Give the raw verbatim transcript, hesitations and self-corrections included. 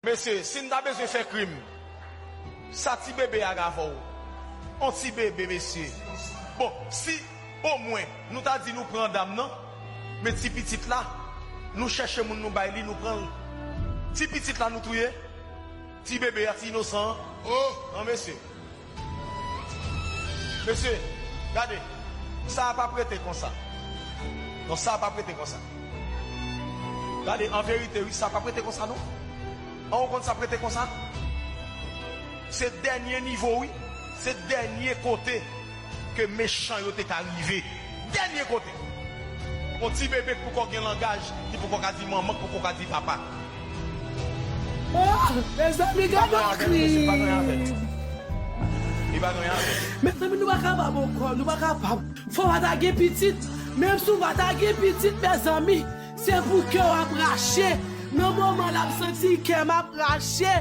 Mesye, si n ta bezwen fè krim, sa ti bebe a k avè w? On ti bebe, mesye. Bon, si omwen nou ta di nou pran dam nan, men ti pitit la, nou chèche moun nou bay li, nou pran l. Ti pitit la nou touye, ti bebe a, ti inosan an. Oh! Non, mesye. Mesye, gade, sa a p ap rete konsa. Non, sa a p ap rete konsa. Gade, an verite, wi, sa a p ap rete konsa, non. An, ou konn sa ap rete konsa? Se dènye nivo, wi. Se dènye kote ke mechan yo te ka rive. Dènye kote. On ti bebe k poko gen langaj, ki poko ka di manman, k poko ka di papa. Oh, mezanmi, gade yon krim. Li pa gen anyen avè l. Mezanmi, nou pa kapab ankò, nou pa kapab. Fò w pa ta gen pitit. Menm si w pa ta gen pitit, mezanmi, se pou kè w ap rache. Nan moman l ap santi kè m ap rache.